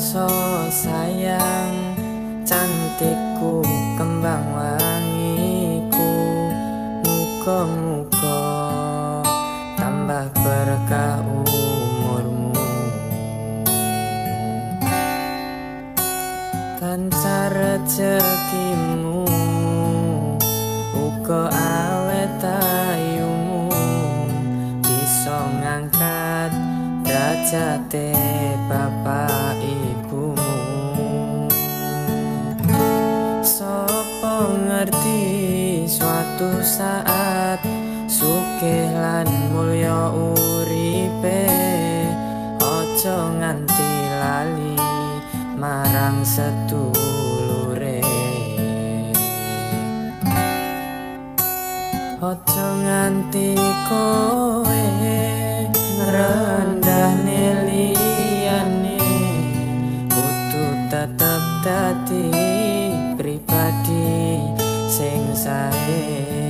rasa sayang, cantikku kembang wangiku. Muga-muga tambah berkah umurmu, lancar rezekimu, uga awet ayumu, bisa ngangkat derajate bapak ibumu. Sopo ngerti suatu saat sugih lan mulya uripe, aja nganti lali marang sedulure. Aja nganti kowe ngrendahne liyane, kudu tetep dadi pribadi sing sae.